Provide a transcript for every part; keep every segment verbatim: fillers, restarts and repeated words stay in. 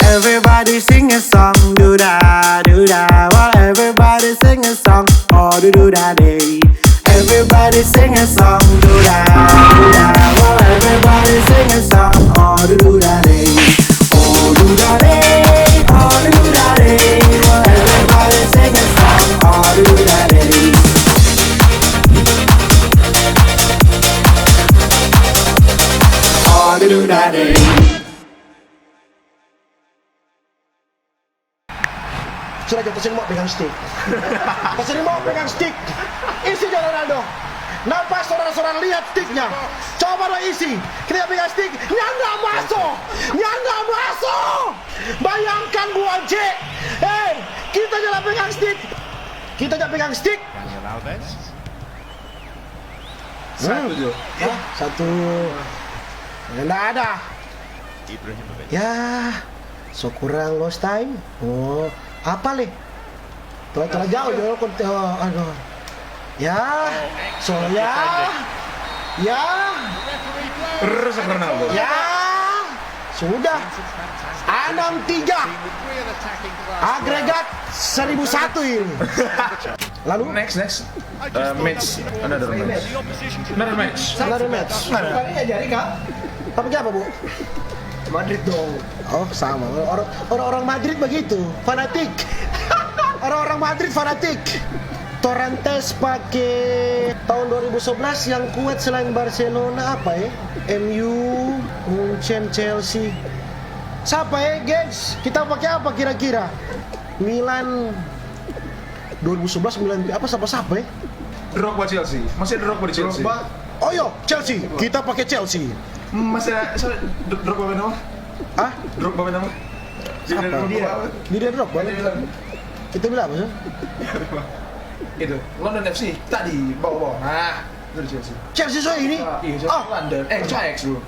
Everybody sing a song, do da, do da. Well, everybody sing a song, oh do do da day. Everybody sing a song, do da, do da. Well, everybody sing a song, oh do do da day. Oh do da day, oh do do da day. Well, everybody sing a song, oh do do da day. Oh do do da day. Sudah jatuh sini mau pegang stick. Pas sini mau pegang stick. Isi jo Ronaldo. Nampak saudara-saudara lihat sticknya. Coba dong isi. Kita pegang stick. Nyanda masuk. Nyanda masuk. Bayangkan buat J. Eh, kita jalan pegang stick. Kita jalan pegang stick. Daniel Alves. Satu, Jo. Hah? Satu. Nggak ada. Ibrahimovic. Ya, so kurang lost time. Oh, apa le? Terlalu, terlalu jauh, Jo. Kon-, oh, aduh. Ya, so ya. Ya. Rrr, Ronaldo. Ya. Sudah. Enam tiga. Agregat seribu satu ini. Lalu? Next, next. Uh, match. Another match. Another match. Another match. Another. Tapi apa, Bu? Madrid dong. Oh, sama. Orang, orang-orang Madrid begitu, fanatik. Orang-orang Madrid fanatik. Torang tes pake tahun dua ribu sebelas yang kuat selain Barcelona apa, eh? M U, Munchen, Chelsea. Sapa, eh, gengs? Kita pake apa kira-kira? Milan. Dua ribu sebelas Milan apa, sapa-sapa, eh? Drogba Chelsea. Masih ada Drogba di Chelsea. Drogba. Oh, yo, Chelsea. Kita pake Chelsea. Hmm, masih ada, sorry, Dro-, Drogba main apa? Hah? Drogba main apa? Sapa? Drogba apa? Didier Drogba. Didier Drogba. Kita bilang apa, sih? Itu, London F C tadi, bawa-bawa. Nah, itu di Chelsea. Chelsea, so ini? Ah, iya, Chelsea. Ah. London. Eh, Ajax dulu.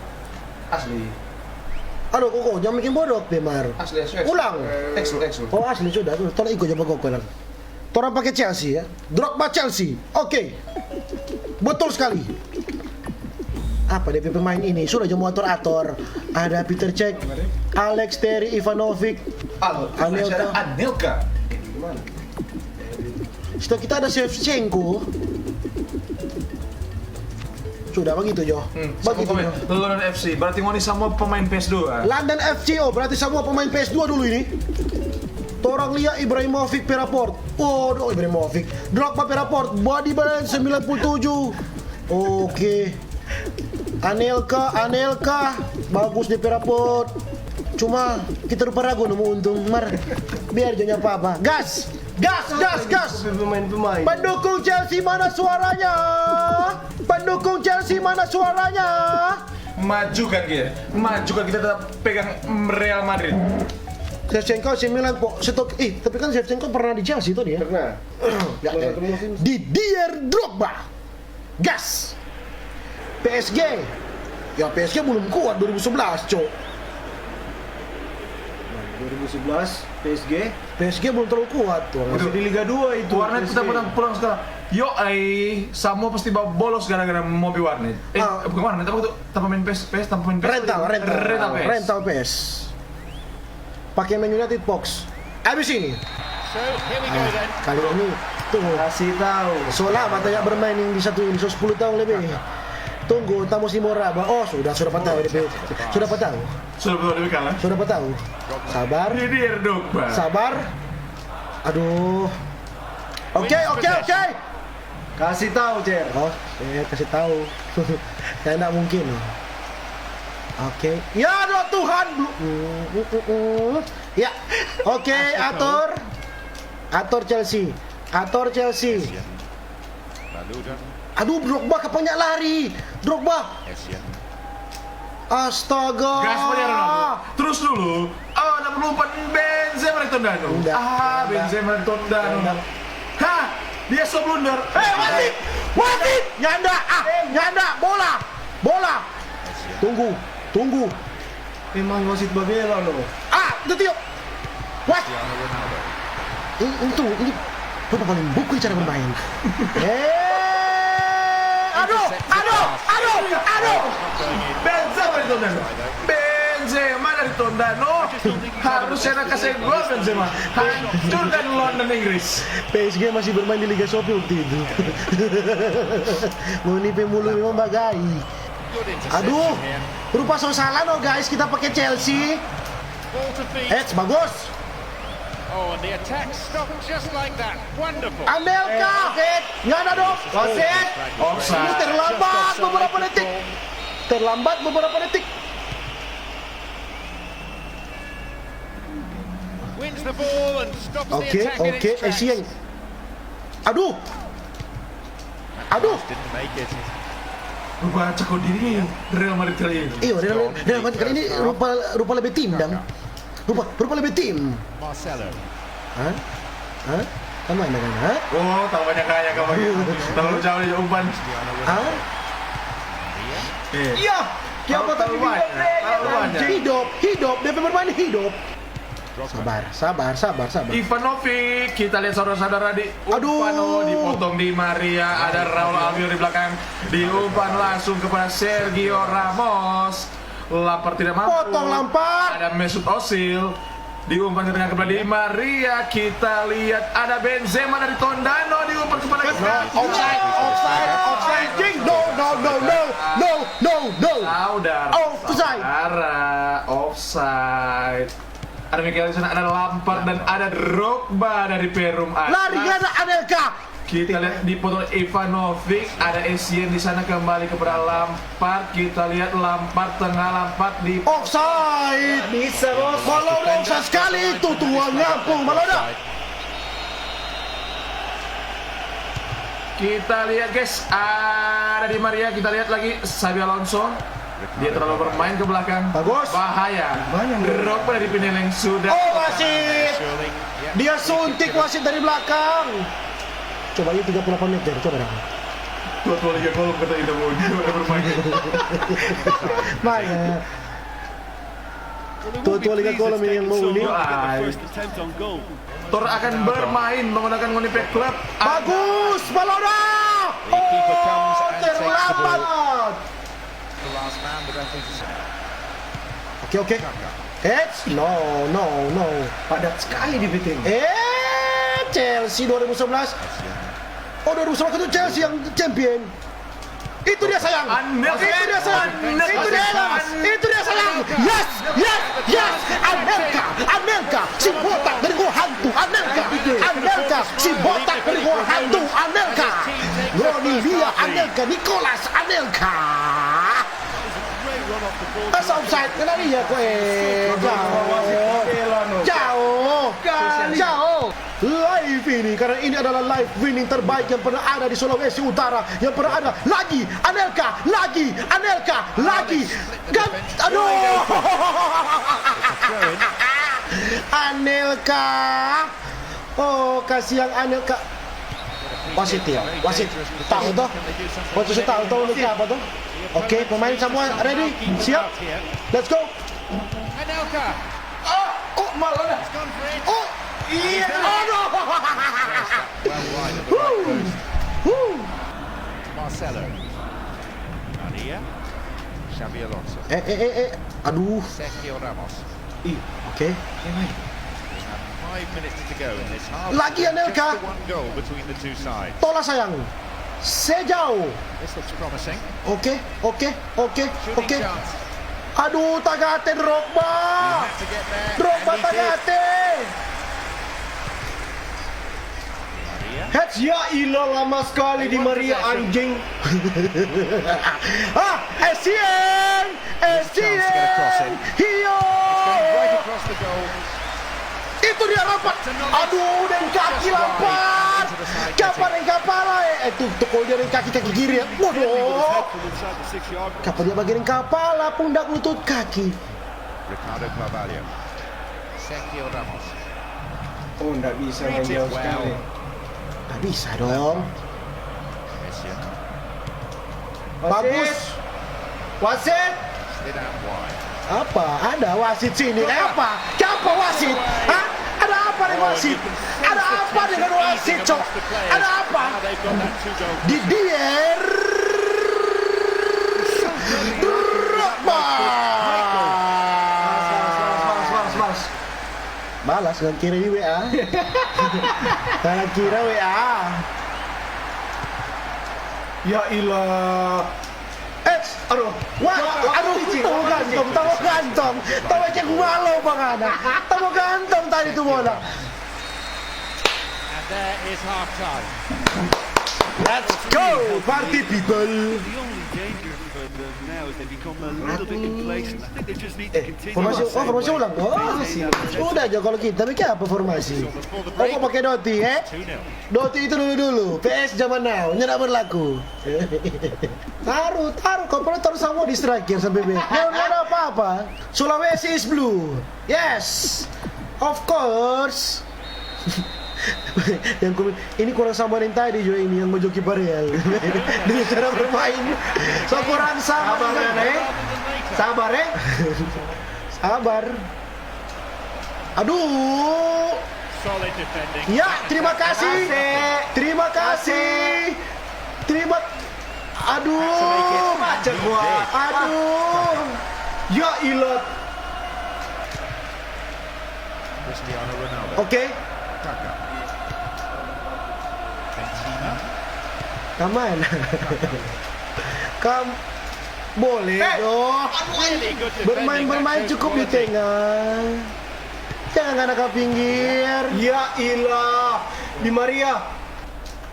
Asli. Aduh, Koko, jangan bikin bodoh, Pemar. Asli, asli, asli. Ulang. Ex lu, ex lu. Oh, asli sudah. Tuh, tolong ikut coba Koko lang. Torang pake Chelsea, ya. Drogba Chelsea. Oke. Betul sekali. Apa dia pe pemain ini? Sudah jo mo ator-ator. Ada Peter Cech, Alex, Terry, Ivanovic, Al-, Anelka. Anelka. Ini gimana? Stok kita ada Shevchenko. Sudah begitu, Jo. Hmm, begitu, Jo. London F C, berarti ngoni semua pemain P S dua. London F C, oh, berarti semua pemain P S dua dulu ini. Torang lia Ibrahimovic pe raport. Waduh, Ibrahimovic. Drogba pe raport. Body balance sembilan puluh tujuh. Oke. Anelka, Anelka. Bagus dia pe raport. Cuma, kita rupa ragu no mo untung. Mar, biar jo nyapa apa. Gas! Gas, gas, gas! Pemain-pemain. Pendukung Chelsea mana suaranya? Pendukung Chelsea mana suaranya? Maju kan kita, maju kan kita tetap pegang Real Madrid. Shevchenko, sembilan po-, setok-, ih, tapi kan Shevchenko pernah di Chelsea tuh dia. Pernah. Ya, cuma eh, satu musim. Didier Drogba. Gas. P S G. Ya, P S G belum kuat dua ribu sebelas, Cok. Nah, dua ribu sebelas, P S G. P S G belum terlalu kuat tuh. Masih di Liga dua itu, Warnet P S G. Putar-putar pulang sekarang. Yo, ai, Samo pasti ba-, bolos gara-gara mau pi warnet. Eh, ah, bukan warnet, apa tuh? Tanpa main P S, P S, tanpa main P S. Rental, rental. Rental P S. Rental P S. Pakai Man United box. Habis ini. So, here we go then. Ah, kali ini, tunggu. Kasih tahu. So lama tak bermain yang di satu ini, so sepuluh tahun lebih. Tunggu, tamu si Mora, ba-, oh, sudah, sudah patah, sudah patah. Sudah patah. Sudah patah, sudah kalah. Sudah patah. Sabar. Ini dia dong, Pak. Sabar. Aduh. Oke, oke, oke. Kasih tahu, Cer. Oh, iya, kasih tahu. Kayak nggak mungkin. Oke. Ya, aduh, Tuhan. Blu-, mm, mm, mm, mm. Ya. Oke, atur. Atur Chelsea. Atur Chelsea. Aduh, Drogba kapan nyak lari? Drogba. Astaga. Gas aja, Ronaldo. Terus dulu. Oh, ada perlupahan Benzema di tendanu. Nggak, ah, nggak. Benzema di tendanu. Nggak. Hah? Dia so blunder. Eh, wasit! Wasit! Nyanda, ah, nyanda, bola. Bola. Tunggu, tunggu. Memang wasit babela, no. Ah, itu Tio. Wah. Ini, ini tuh, ini Papa paling buku cara bermain. Eh, aduh, aduh, aduh, aduh. Benzema itu, Benzema. Benzema dari Tondano, harusnya na kase gol Benzema. Hancurkan London, Inggris. P S G masih bermain di Liga Shopee waktu itu. Ngoni pe mulu memang bagai. Aduh, rupa so salah no guys, kita pake Chelsea. Eits, bagus. Oh, and the attack stopped just like that. Wonderful. Anelka! Nggak ada dong. Wasit. Offside. Terlambat beberapa detik. Terlambat beberapa detik. Wins the ball and stops the attack in its tracks. Oke, oke, Essien. Aduh. Aduh. Didn't make it. Rupa cako diri nih Real Madrid kali ini. Iyo, Real, Real Madrid kali ini rupa, rupa lebih tim, dang. Rupa, rupa lebih tim. Marcelo. Hah? Hah? Kan main dengan, hah? Oh, tambahnya kaya kau bagi. Terlalu jauh dia umpan. Hah? Iya. Iya. Kiapa tapi terlalu banyak, terlalu banyak. Hidup, hidup, dia bermain hidup. Sabar, sabar, sabar, sabar. Ivanovic, kita lihat saudara-saudara di Aduh. Upano, dipotong di Maria, ada Raul Albiol di belakang, diumpan langsung kepada Sergio Ramos. Lampard tidak mampu. Potong Lampard. Ada Mesut Ozil. Diumpan ke tengah kembali di Maria. Kita lihat ada Benzema dari Tondano diumpan kepada Gavi. Offside, offside, offside. No, no, no, no, no, no, no. Saudara, offside. Saudara, offside. Ada Michael di sana, ada Lampard dan ada Drogba dari Perum. Lari, ada Anelka. Kita lihat di foto Ivanovic, ada Essien di sana kembali kepada Lampard. Kita lihat Lampard tengah, Lampard di offside. Bisa, Bos. Malona offside sekali itu, Tuhan ngampung, Malona. Kita lihat, guys, ada Di Maria. Kita lihat lagi Xabi Alonso. Dia terlalu bermain ke belakang. Bagus. Bahaya. Drogba dari Pineleng sudah. Oh, wasit. Dia suntik wasit dari belakang. Coba ini tiga puluh delapan meter, coba dong. Tua-tua Liga Kolom kata kita mau dia bermain. Mana? Tua-tua Liga Kolom yang mau ini. Tor akan bermain menggunakan ngoni pe klub. Bagus, Malona. Oh, terlambat. Oke, oke. Eits, no, no, no. Padat sekali di P T M. Eh, Chelsea dua ribu sebelas. Oh, dua ribu sebelas itu Chelsea yang champion. Itu dia sayang. Itu dia sayang. Itu dia sayang. Itu dia sayang. Yes, yes, yes. Anelka, Anelka, si botak dari gua hantu. Anelka, Anelka, si botak dari gua hantu. Anelka. Roni dia, Anelka, Nicolas Anelka. Pas offside, kena dia kue. Jauh. Jauh. Jauh. Live ini, karena ini adalah live winning terbaik yang pernah ada di Sulawesi Utara, yang pernah ada. Lagi, Anelka, lagi, Anelka, lagi. Gam-, aduh. Anelka. Oh, kasihan Anelka. Wasit ya, wasit. Tahu toh? Wasit tahu toh, Anelka apa toh? Oke, pemain semua ready? Siap? Let's go. Anelka. Oh, kok malah ada? Oh, iya. Aduh. Huh. Huh. Marcelo. Maria. Xabi Alonso. Eh, eh, eh, eh. Aduh. Sergio Ramos. Ih, oke. We have five minutes to go in this half. Lagi, Anelka. Just the one goal between the two sides. Tola sayang. Sejauh. This looks promising. Oke, oke, oke, oke. Aduh, tagate Drogba. Drogba tagate. Heads, ya ilah, lama sekali Di Maria, anjing. Ah, Essien, Essien, hio. Itu dia Lampard. Aduh, deng kaki Lampard. Kiapa deng kapala, eh? Eh, tuh, tuh, kalau dia deng kaki, kaki kiri ya. Waduh. Kiapa dia bagian deng kapala, pundak, lutut, kaki. Ricardo Carvalho. Sergio Ramos. Oh, nggak bisa main jauh sekali. Nggak bisa dong. Bagus. Wasit. Apa? Ada wasit sini. Eh, apa? Siapa wasit? Hah? Ada apa deng wasit? Ada apa dengan wasit, Cok? Ada apa? Didier Drogba. Balas, ngan kira di W A. Ngan kira W A. Ya ilah. Eh, aduh. Wah, aduh, tamo gantong, tamo gantong. Tamo cek malo, bangana. Tamo gantong tadi tu bola. And there is half time. Let's go, party people. The only danger for them now is they become a little bit complacent. I think they just need to continue. Eh, formasi, oh, formasi ulang. Oh, sudah aja kalau kita bikin apa formasi? Oh, kok pakai Doti, eh? Doti itu dulu-dulu, P S zaman now, nyanda berlaku. Taru, taru, kau perlu taru samua di striker sampe be. Nyanda ada apa-apa. Sulawesi is blue. Yes, of course. Yang ku, ini kurang sama yang tadi juga ini, yang mau joki Pareal. Dengan cara bermain. So, kurang sama. Sabar, eh. Sabar, eh. Sabar. Aduh. Ya, terima kasih. Terima kasih. Terima, aduh. Aduh. Ya ilah. Oke. Kaman. Kam, boleh dong. Bermain-bermain cukup di tengah. Jangan kena ka pinggir. Ya ilah. Di Maria.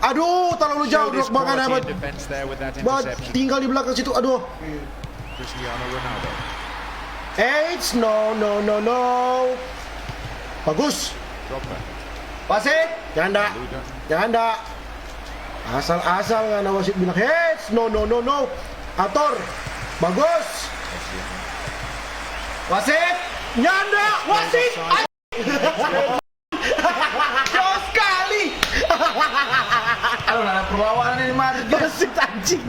Aduh, terlalu jauh, Drogba, nggak dapat. Tinggal di belakang situ. Aduh. Eits, no, no, no, no. Bagus. Wasit. Nyanda. Nyanda. Asal-asal ngana wasit bilang, "Eits, no, no, no, no." Ator. Bagus. Wasit. Nyanda. Wasit. Jauh skali. Aduh, ada perlawanan ini, Madrid. Wasit anjing.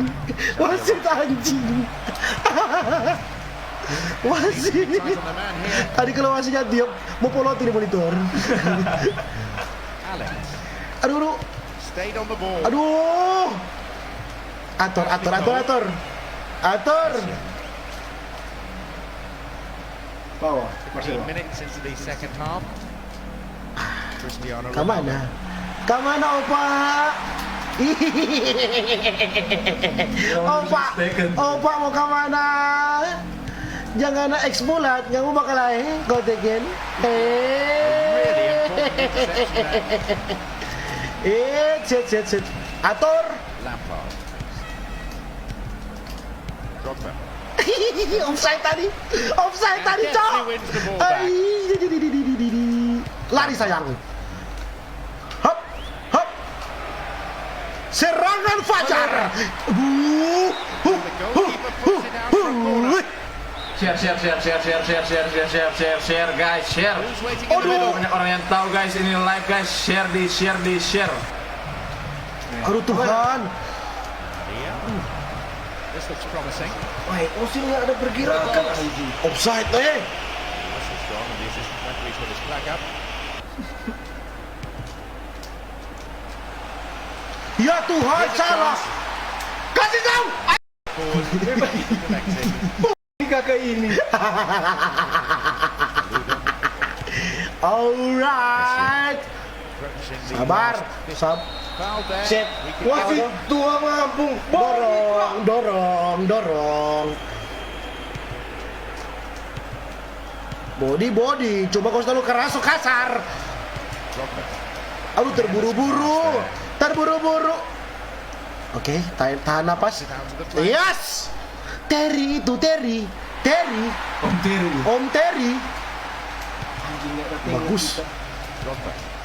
Wasit anjing. Wasit. Tadi kalau wasitnya diam, mau poloti di monitor. Aduh, aduh. Aduh. Ator, ator, ator, ator. Ator. Bawah, Marcelo. Minutes into the second half. Kamana? Kamana, Opa? Opa, Opa mo kamana? Jangan na ekspulat, ngana bakal lae, kau teken. Eh. Eh, set, set, set. Ator. Offside tadi. Offside tadi, cok. Ai, di, di, di. Lari, sayang. Hop, hop. Serangan fajar. Uh, uh, uh, uh, uh. Share, share, share, guys, share. Aduh. Banyak orang yang tahu, guys, ini live, guys. Share di, share di, share. Aduh, Tuhan. This looks promising. Wah, Ozil nggak ada pergerakan. Offside, eh. This is gone, and the assistant referee's got his flag up. Ya Tuhan, salah. Kasih tahu. Forward. Deflected. Ini kakak ini. Alright. Sabar, sab-, set. Wasit, tua mampung. Dorong, dorong, dorong. Body, body. Cuma kau selalu keras, so kasar. Aduh, terburu-buru. Terburu-buru. Oke, tahan, tahan napas. Yes! Terry itu, Terry. Terry. Om Terry. Om Terry. Anjing, nggak ada tengok. Bagus. Kita.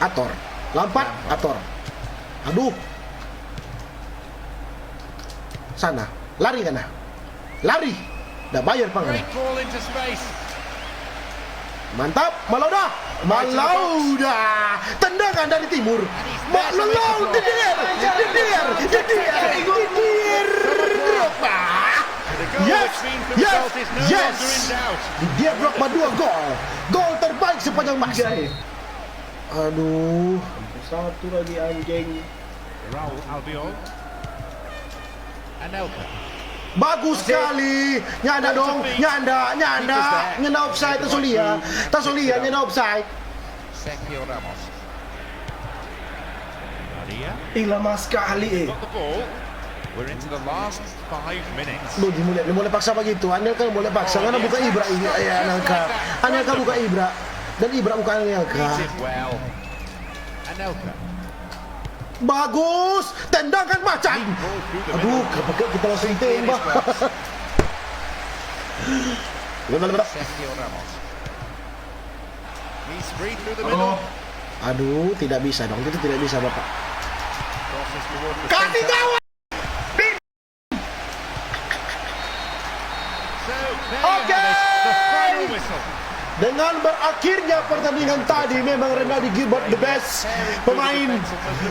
Ator. Lampard, Ator. Aduh. Sana. Lari kana. Lari. Da bayar pa ngana. Great ball into space. Mantap, Malouda. Malouda. Tendangan dari timur. Malouda, Didier, Didier, Didier, Didier Drogba. Yes, yes, yes. Didier Drogba dua gol. Gol terbaik sepanjang masa. Aduh. Satu lagi, anjing. Raul Albiol. Anelka. Bagus sekali. Nyanda dong, nyanda, nyanda. Nyanda offside, ta so lia. Ta so lia, nyanda offside. Sergio Ramos. Maria Ih, lama sekali, eh. Got the ball. We're into the last five minutes. Duh, dia mulai, dia mulai paksa begitu. Anelka mulai paksa. Ngana buka Ibra ini. Ya, Anelka. Anelka buka Ibra. Dan Ibra buka Anelka. Did well. Anelka. Bagus. Tendangan macan. Aduh, kenapa kita langsung tembak? Sergio Ramos. He's free through the middle. Aduh, tidak bisa dong. Itu tidak bisa, Bapak. Crosses towards the Kasih center. Gawang! So, there Oke. You have it. The final whistle. Dengan berakhirnya pertandingan tadi, memang Renaldi Gilbert the best pemain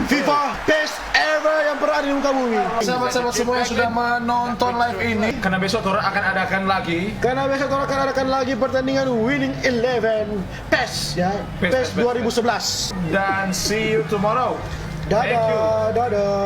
FIFA PES ever yang pernah ada di muka bumi. Sahabat-sahabat semua yang sudah menonton live ini, karena besok torang akan adakan lagi. Karena besok torang akan adakan lagi pertandingan Winning Eleven PES, ya, PES, PES PES, PES. dua ribu sebelas. Dan see you tomorrow. Dadah, dadah.